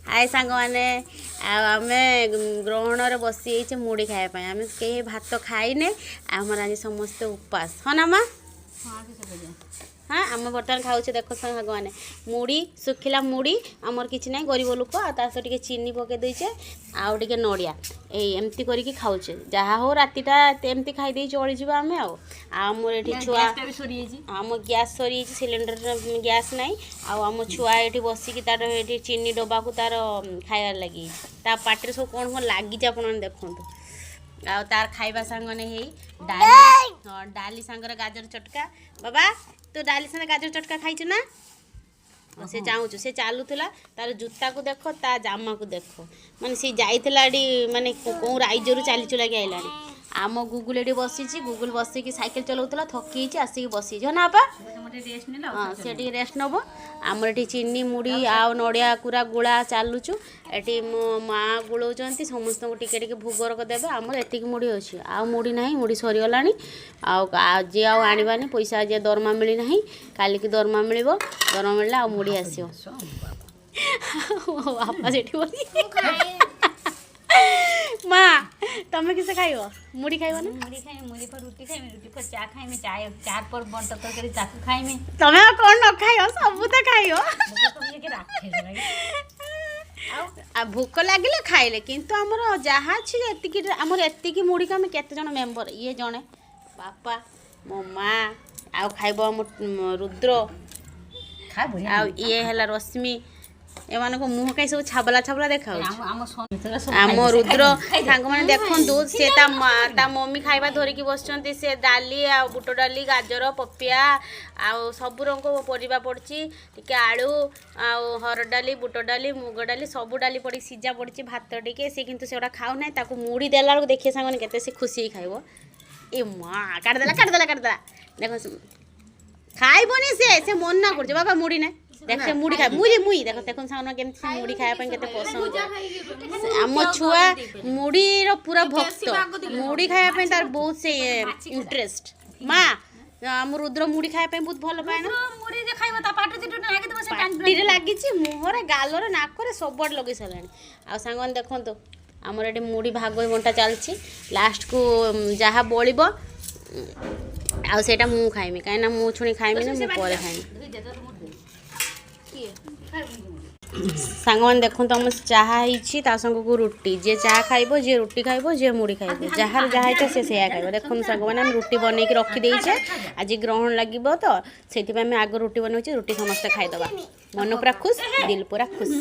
ହାଏ ସାଙ୍ଗମାନେ, ଆଉ ଆମେ ଗ୍ରହଣରେ ବସିଯାଇଛେ ମୁଢ଼ି ଖାଇବା ପାଇଁ। ଆମେ କେହି ଭାତ ଖାଇନେ, ଆମର ଆଜି ସମସ୍ତେ ଉପାସ। ହଁ ନା ମା? ହଁ, ଆମେ ବର୍ତ୍ତମାନ ଖାଉଛେ। ଦେଖ ସାଙ୍ଗମାନେ, ମୁଢ଼ି, ଶୁଖିଲା ମୁଢ଼ି। ଆମର କିଛି ନାହିଁ, ଗରିବ ଲୋକ। ଆଉ ତା ସହ ଟିକେ ଚିନି ପକେଇ ଦେଇଛେ ଆଉ ଟିକେ ନଡ଼ିଆ, ଏଇ ଏମିତି କରିକି ଖାଉଛେ। ଯାହା ହଉ, ରାତିଟା ଏମିତି ଖାଇଦେଇ ଚଳିଯିବା ଆମେ। ଆଉ ଆମର ଏଠି ଛୁଆ ବି ସରିଯାଇଛି। ଆମ ଗ୍ୟାସ୍ ସରିଯାଇଛି, ସିଲିଣ୍ଡର ଗ୍ୟାସ୍ ନାହିଁ। ଆଉ ଆମ ଛୁଆ ଏଠି ବସିକି ତାର ଏଠି ଚିନି ଡବାକୁ ତାର ଖାଇବାରେ ଲାଗିଯାଇଛି। ତା ପାଟିରେ ସବୁ କ'ଣ କ'ଣ ଲାଗିଛି, ଆପଣମାନେ ଦେଖନ୍ତୁ। ଆଉ ତାର ଖାଇବା ସାଙ୍ଗନେ ହେଇ ଡାଲି, ହଁ, ଡାଲି ସାଙ୍ଗରେ ଗାଜର ଚଟକା। ବାବା, ତୁ ଡାଲି ସାଙ୍ଗରେ ଗାଜର ଚଟକା ଖାଇଛୁ ନା? ହଁ, ସେ ଚାହୁଁଛୁ। ସେ ଚାଲୁଥିଲା, ତାର ଜୁତାକୁ ଦେଖ, ତା ଜାମାକୁ ଦେଖ। ମାନେ ସେ ଯାଇଥିଲା ଏଠି, ମାନେ କେଉଁ ରାଇଜରୁ ଚାଲି ଚୁଲାକି ଆଇଲାଣି। ଆମ ଗୁଗୁଲ ଏଠି ବସିଛି। ଗୁଗୁଲ ବସିକି ସାଇକେଲ ଚଲାଉଥିଲା, ଥକି ହେଇଛି, ଆସିକି ବସିଛି। ହଁ ନା ବାପା? ଟିକେ ରେଷ୍ଟ ନେଲା। ହଁ, ସେ ଟିକେ ରେଷ୍ଟ ନେବ। ଆମର ଏଠି ଚିନି, ମୁଢ଼ି ଆଉ ନଡ଼ିଆ କୁରା ଗୁଳା ଚାଲୁଛୁ। ଏଠି ମୋ ମା ଗୋଳଉଛନ୍ତି, ସମସ୍ତଙ୍କୁ ଟିକେ ଟିକେ ଭୋଗ ଦେବେ। ଆମର ଏତିକି ମୁଢ଼ି ଅଛି, ଆଉ ମୁଢ଼ି ନାହିଁ, ମୁଢ଼ି ସରିଗଲାଣି। ଆଉ ଆଜି ଆଉ ଆଣିବାନି, ପଇସା ଆଜି ଦରମା ମିଳିନାହିଁ। କାଲିକି ଦରମା ମିଳିବ, ଦରମା ମିଳିଲେ ଆଉ ମୁଢ଼ି ଆସିବ। ମୋ ବାପା ସେଠି ବସି। ମା, ତମେ କିସ ଖାଇବ? ମୁଢ଼ି ଖାଇବ ନା? ମୁଢ଼ି ଖାଇମି, ମୁଢ଼ି ପରେ ରୁଟି ଖାଇମି, ରୁଟି ପରେ ଚା ଖାଇମି, ଚା ଚାର ପରେ ବଣ୍ଟ ତରକାରୀ ତାକୁ ଖାଇମି। ତମେ ଆଉ କ'ଣ ନ ଖାଇବ? ସବୁ ତ ଖାଇବ। ଆଉ ଭୋକ ଲାଗିଲେ ଖାଇଲେ, କିନ୍ତୁ ଆମର ଯାହା ଅଛି ଏତିକି। ଆମର ଏତିକି ମୁଢ଼ିକି ଆମେ କେତେ ଜଣ ମେମ୍ବର? ଇଏ ଜଣେ ବାପା, ମୋ ମା, ଆଉ ଖାଇବ ଆମ ରୁଦ୍ର, ଆଉ ଇଏ ହେଲା ରଶ୍ମି। ଏମାନଙ୍କ ମୁହଁ କାହିଁ ସବୁ ଛାବଲା ଛାବଲା ଦେଖାଯାଉଛି? ଆମ ଆମ ରୁଦ୍ର, ସାଙ୍ଗମାନେ ଦେଖନ୍ତୁ, ସେ ତା ମା, ତା ମମି ଖାଇବା ଧରିକି ବସିଛନ୍ତି। ସେ ଡାଲି ଆଉ ବୁଟ ଡାଲି, ଗାଜର, ପପିଆ ଆଉ ସବୁ ରଙ୍ଗ ପରିବା ପଡ଼ିଛି, ଟିକେ ଆଳୁ ଆଉ ହରଡ଼ ଡାଲି, ବୁଟ ଡାଲି, ମୁଗ ଡାଲି, ସବୁ ଡାଲି ପଡ଼ିକି ସିଝା ପଡ଼ିଛି, ଭାତ ଟିକେ। ସେ କିନ୍ତୁ ସେଗୁଡ଼ା ଖାଉନାହିଁ। ତାକୁ ମୁଢ଼ି ଦେଲା ବେଳକୁ ଦେଖିବେ ସାଙ୍ଗମାନେ, କେତେ ସେ ଖୁସି ହେଇ ଖାଇବ। ଏ ମା, କାଟିଦେଲା, କାଟିଦେଲା, କାଟିଦେଲା। ଦେଖ, ଖାଇବନି ସେ। ସେ ମନା କରୁଛି। ବାବା, ମୁଢ଼ି ନେ। ଦେଖ, ସେ ମୁଢ଼ି ଖାଏ। ମୁଢ଼ି ମୁଇ ଦେଖ, ଦେଖନ୍ତୁ ସାଙ୍ଗମାନେ, କେମିତି ସେ ମୁଢ଼ି ଖାଇବା ପାଇଁ କେତେ ପସନ୍ଦ କରେ। ଆମ ଛୁଆ ମୁଢ଼ିର ପୁରା ଭକ୍ତ। ମୁଢ଼ି ଖାଇବା ପାଇଁ ତାର ବହୁତ ସେ ଇଣ୍ଟରେଷ୍ଟ। ମା, ଆମ ରୁଦ୍ର ମୁଢ଼ି ଖାଇବା ପାଇଁ ବହୁତ ଭଲ ପାଏ ନା? ମୁଢ଼ି ଯେ ଖାଇବ, ତା ପାଟି ଦିଟା ଲାଗିଥିବ ସେ ଟାଣି। ପାଟିରେ ଲାଗିଛି, ମୁହଁରେ, ଗାଲରେ, ନାକରେ, ସବୁଆଡ଼େ ଲଗେଇ ସାରିଲାଣି। ଆଉ ସାଙ୍ଗମାନେ ଦେଖନ୍ତୁ, ଆମର ଏଠି ମୁଢ଼ି ଭାଗ ବଣ୍ଟା ଚାଲିଛି। ଲାଷ୍ଟକୁ ଯାହା ବଳିବ ଆଉ ସେଇଟା ମୁଁ ଖାଇମି, କାହିଁକିନା ମୁଁ ଛୁଣି ଖାଇମିନି, ମୁଁ ପରେ ଖାଇମି। ସାଙ୍ଗମାନେ ଦେଖନ୍ତୁ, ଆମ ଚାହା ହେଇଛି, ତା ସାଙ୍ଗକୁ ରୁଟି। ଯିଏ ଚାହା ଖାଇବ, ଯିଏ ରୁଟି ଖାଇବ, ଯିଏ ମୁଢ଼ି ଖାଇବ, ଯାହାର ଯାହା ହେଇଥିବ ସେ ସେଇଆ ଖାଇବ। ଦେଖନ୍ତୁ ସାଙ୍ଗମାନେ, ଆମେ ରୁଟି ବନେଇକି ରଖିଦେଇଛେ। ଆଜି ଗ୍ରହଣ ଲାଗିବ ତ, ସେଇଥିପାଇଁ ଆମେ ଆଗ ରୁଟି ବନଉଛେ। ରୁଟି ସମସ୍ତେ ଖାଇଦେବା, ମନ ପୁରା ଖୁସ୍, ଦିଲ ପୁରା ଖୁସ୍।